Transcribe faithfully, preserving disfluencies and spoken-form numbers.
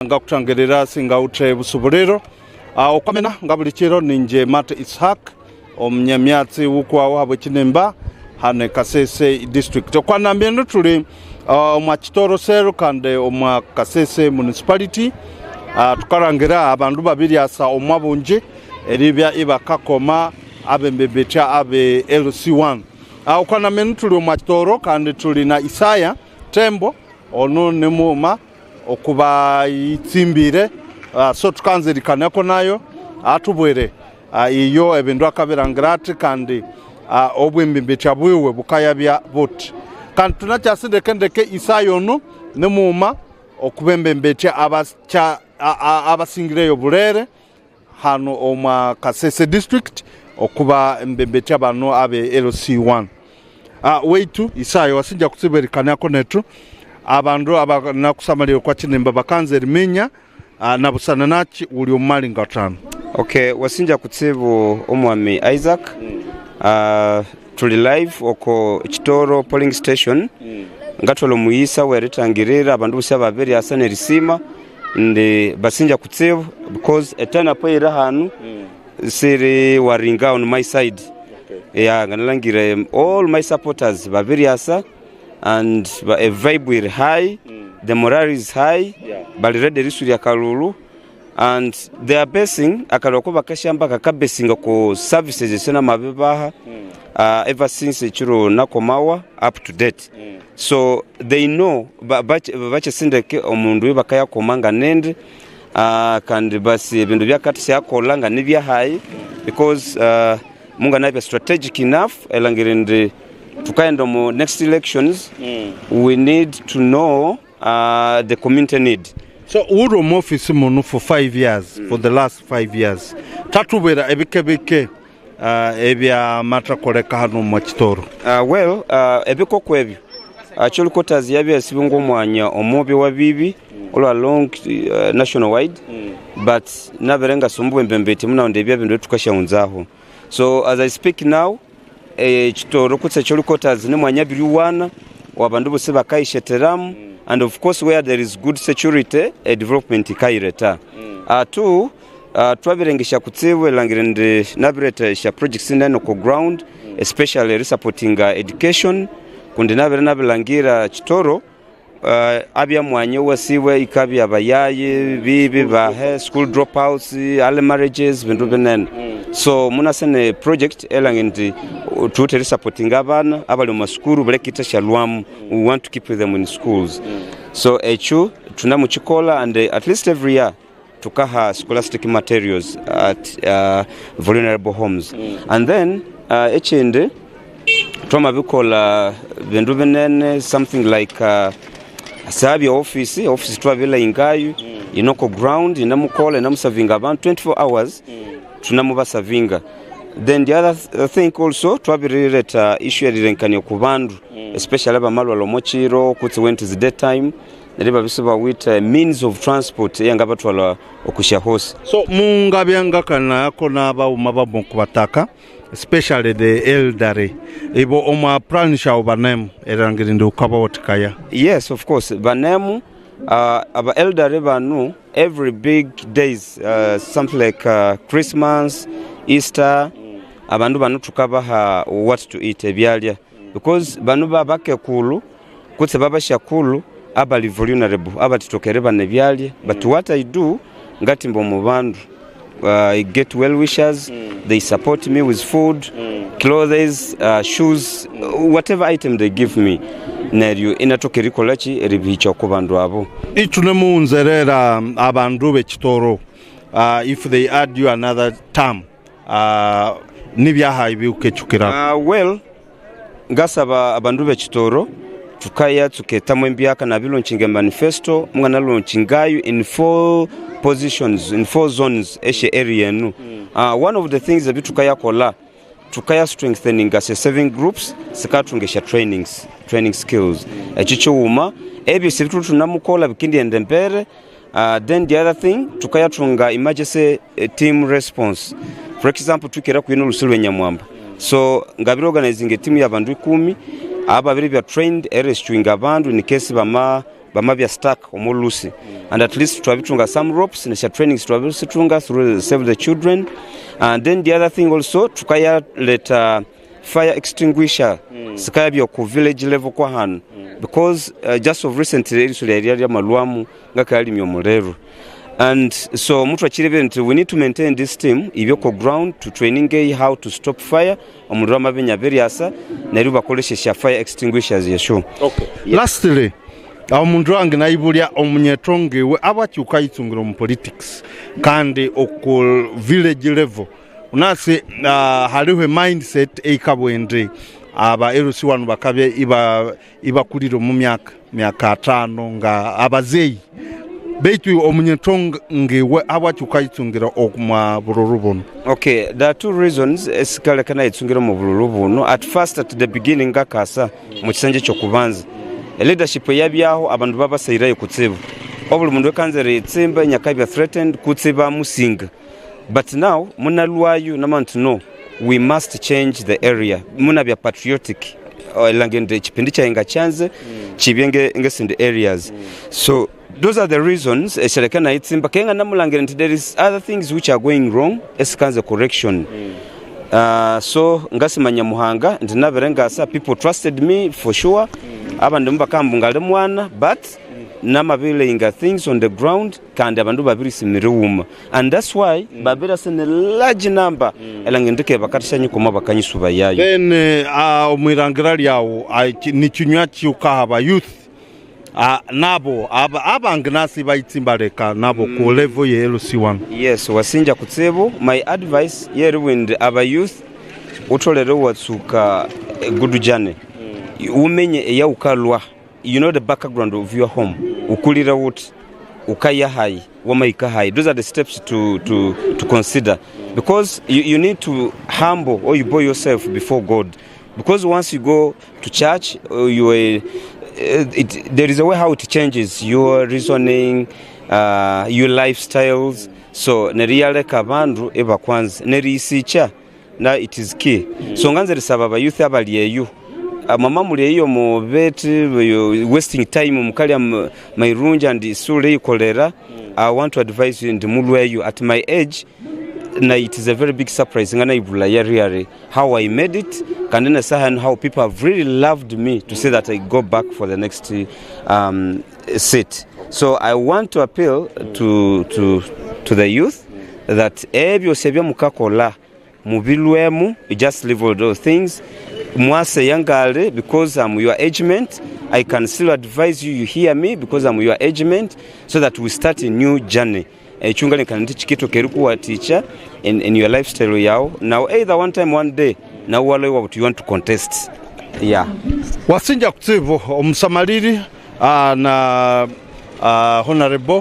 Ngakuthangirira singawuthe busubuliro. Ah, okwamena nga buli kiro ninje Mate Ishak, omunyamyatsi wukwawu habwe Kinimba hano e Kasese District. Okwanambi enu tuli, ah, omwa Kitoro Cell kandi omwa Kasese Municipality. Ah, tukalangira abandu babiryasa omwa bungi eribya ibakakoma abembembetya abe L C one. Ah, okwanambi enu tuli omwa Kitoro kandi tuli na Isaya Tembo. Ono ni mughuma okubayitsimbire, ah, so thukanza erikaniako nayo, atubwire, ah, iyo ebindu akabirangira ati kandi, ah, obwembembetya bwiwe bukayabya buthi. Kandi thunakyasi ndeke-ndeke Isaya ono ni mughuma okubembembetya abakya-, a-, a-, abasingireyo bulere hano omwa Kasese District okuba embembetya bano abe L C one. Ah, waitu Isaya wasingya kutsibu erikaniako nethu, abandu abanakusamalira okwa Kinimba bakanza eriminya, ah, nabusana naki wuli omu malingo athanu. Okay, wasingya kutsibu omwami Isaac. Ah, tuli live oko Kitoro polling station. Ngathwala omuyisa w'erithangirira abandu bosi ababiryasa n'erisima, indi basingya kutsibu because e turn up eyiri hanu siri waringa on my side. Yeah, nganalangire all my supporters babiryasa and ba, a vibe iri high, the morale is high, bali ready erisurya akalulu. And they are basing, akalwa ko bakasyamba kakabasinga ku services esyonamabibaha, ah, ever since ekiro nakomawa up to date. So they know ba- bakye- bakyasindeke omundu oyo bakayakoma nga nindi, ah, kandi basi ebindu byakathi syakola nga nibyahayi because, ah, munganabya strategic enough erilhangira indi thukaghenda omu next elections, we need to know uh, the community need. So uli omu office munu for five years, for the last five years, thatubwira ebike bike, uh, ebyamathakoleka hano omu Kitoro. Uh, well, uh, ebikoko ebyo, uh, Choli Quarters yabya isibwe ng'omwanya omubi wa bibi olwa long, uh, national wide, but nabere ngasoma obwembembetya munawundi ebyo ebindu ebithukasyawunzaho. So as I speak now, eh, Kitoro kutse Choli Quarters ni mwanya biriwana owabandu bosi bakayisheteramu, and of course where there is good security, eh, development ikayireta. Ah, two, ah, twabirengesya kutsibu erilhangira indi nabireta esya projects nene oko ground, especially erisupportinga education, kundi nabere nabilhangira Kitoro, uh, abya mwanya owasibwe ikabya bayayi bibi bahe school dropouts, early marriages, bindu binene. So munase ne project elhangira indi, uh, thuwithe erisupportinga abana abali omu masukuru baleke ithashalwamu. We want to keep them in schools. So ekyo thunamukikolha and, uh, at least every year tukaha scholastic materials at, uh, vulnerable homes. And then, uh, ekindi, twamabikolha bindu binene, something like, uh, sahabya office, office twabilayingayo, yinoko ground, yinamukolha, yinamusavinga abantu twenty-four hours, thunamubasavinga. Then the other th- thing also, twabirileta issue erirengekania ku bandu, especially abamalwala omo kiro kutse when it is daytime, neryo ibabya isibawithe means of transport eyangabathwalha oku syahosi. So mungabya ngakanayako n'abaghuma bamu ku bataka, especially the elderly, ibo omwa plan syawu banemu erilhangira indi wukabawathikaya? Yes, of course, banemu. Uh, aba elderly banu, every big days, uh, something like, uh, Christmas, Easter, abandu banu thukabaha what to eat, ebyalya. Because banu ba bakekulhu kutse babasyakulhu abali vulnerable abatithoka eribana ebyalya. But what I do, ngatimba omu bandu, uh, I get well wishers, they support me with food, clothes, uh, shoes, whatever item they give me, neryo inathoka erikolaki, eribihikya oko bandu abo. Ithunemughunzerera abandu b'ekitoro, uh, if they add you another term, uh, nibyaha ebiwuketsukiraho? Uh, well, ngasaba abandu b'ekitoro, thukayatsuka eterm embyaka nabilaunchinga emanifesto, munganalaunchingayo in four positions, in four zones esye area enu. Uh, one of the things ebithukayakolha, thukaya strengtheninga esya saving groups, sikathunga esya trainings, training skills. Ekyo kighuma, ebyosi ebithulwe thunamukolha bikendighenda embere. Uh, then the other thing, thukayathunga emergency, eh, team response. For example, thwikere kuyi n'olhusi lw'enyamwamba. So ngabiri organizinga etimu y'abandu ikumi ababiribya trained erescuinga abandu in case bama bamabya stuck omo lhusi, and at least twabithunga some ropes nesya trainings twabisithunga through Save the Children. And then the other thing also, tukayaleta fire extinguisher sikayabya ku village level kwa hano, because uh, just of recently erisyo lyaghe lyamalwamu ngakayalimya omuliro. And so mutwakiribya nti we need to maintain this team, ibye ko ground to training how to stop fire, omuliro amabinya biryasa, neryo bakolesya esya fire extinguishers yesyo. Okay. Lastly, omundu anginayibulya omunyetongo iwe abwaki ukayitsungira omu politics kandi oku village level? Unasi uh, haliho mindset eyikabugha indi aba L C wanu bakabya iba ibakulire omu myaka myaka atano nga abazeyi, baitu omunyetongo ngiwe habwaki ukayitsungira omwa bulhulu buno? Okay, there are two reasons esikaleka nayitsungira omu bulhulu buno. At first, at the beginning, ngakasa mu kisenge ky'okubanza, leadership eyabyaho, abandu babasayirayo kutsibu, obuli mundu ekanza eriyitsimba inyakabya threatened kutse ibamusinga. But now munalwayo namabugha nti no, we must change the area, munabya patriotic. Erilhangira indi ekipindi kyaghe ngakyanze kibye nge- ngesindi areas. So those are the reasons esyaleka nayitsimba keghe nganamulhangira nti there is other things which are going wrong esikanze correction. Uh, so ngasima Nyamuhanga nti nabere ngasa, people trusted me for sure. Abandi mubakahamba ngali mwana, but namabilayinga things on the ground, kandi abandu babirisimira ighuma, and that's why babirasa ne large number, erilhangira indi keghe bakathasyanyikwama bakanyisubayayo. Then uh, omwirangira lyawu uh, ki- ni kinywa ki ukaha aba youth uh, nabo aba- abangi nasi bayitsimba leka nabo ku level ye L C one? Yes, wasingya kutsibu. My advice yeribwa indi aba youth utholere iwatsuka a good journey, wumenye eyawukalwa, you know the background of your home. Ukulire uthi, ukaya hayi, wamahika hayi? Those are the steps to, to, to consider, because you, you need to humble or you bow yourself before God, because once you go to church, uh, you are, uh, it, there is a way how it changes your reasoning, uh, your lifestyles. So neriyaleka abandu ibakwanza neriyisikya, na it is key. So nganza erisaba abayouth abali eyo, ah, mwamamuli eyo omu bithi, wasting time mukalya m- mayirungi and isuli yikolera. I want to advise you ndi mulweyo at my age. Na it is a very big surprise nganayibulaya really how I made it, kandi nesaha enu how people have really loved me to say that I go back for the next um, seat. So I want to appeal to, to, to the youth that ebyosi ebyamukakola mubilwemu, just leave all those things. Mwase yangali because I'm your age mate. I can still advise you, you hear me because I'm your age mate, so that we start a new journey. Ekyo ngalengekania nti kikithoka erikuwathikya in, in your lifestyle yawu. Now either one time one day nawu walwa iwabugha uthi you want to contest. Yeah. Wasingya kutsibu omusamaliri ah, na ah, honorable